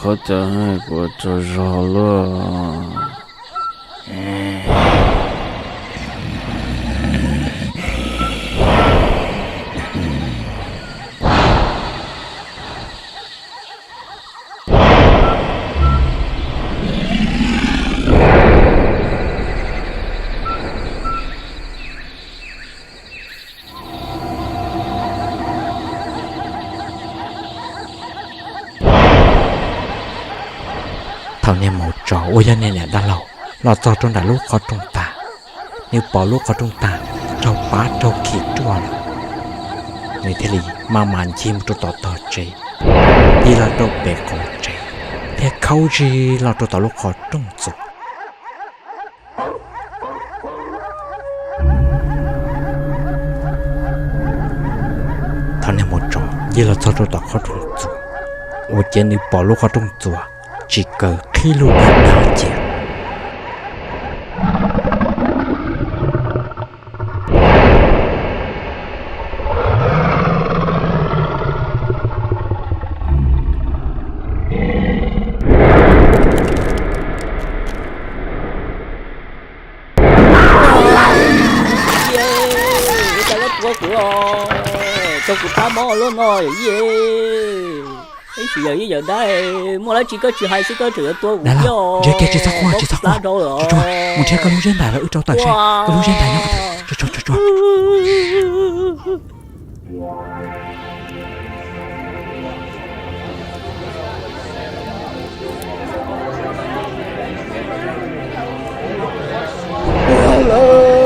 Ua cas kuv tsaug zog luaj? Thaum niag maum tsov uas yog niag niam dab laug los txog rau nram lub qhov rooj tag, nws pom lub qhov rooj tag raug pab raug khi ruaj lawm, nws thiaj li maj mam ncig mus rau tom tog tsev, ncig los rau pem qaum tsev, thiab khaub zig los rau tom lub qhov rooj txuas. Thaum niag maum tsov ncig los txog rau tom qhov rooj txuas, ua ciav nws pom lub qhov rooj txuas tsis kaw qhib lug dab cia. Ua cas koj tua kuv os? Tso kuv pab mob luaj no yawm yij. Ib sim yawm yij yawm dab, muaj dab tsi koj tsis hais xwb koj tseem yuav tua kuv thiab os. Ntsiag kiag, tsis txhob quaj, tsis txhob quaj. Tsuag tsuag, mus nrhiav koj lub zeb ntais los wb rau tawm seb koj lub zeb ntais nyob qhov twg. Tsuag tsuag tsuag tsuag.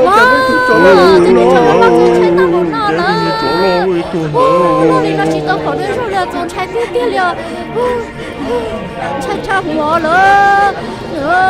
Ua, tus niag tsov no txaus ntshai tag npaum no lawm. Ua, luaj li no tsis tau pom dua ib zaug li, txaus ntshai tiag tiag li os. Ntshai tshaj huv lawm.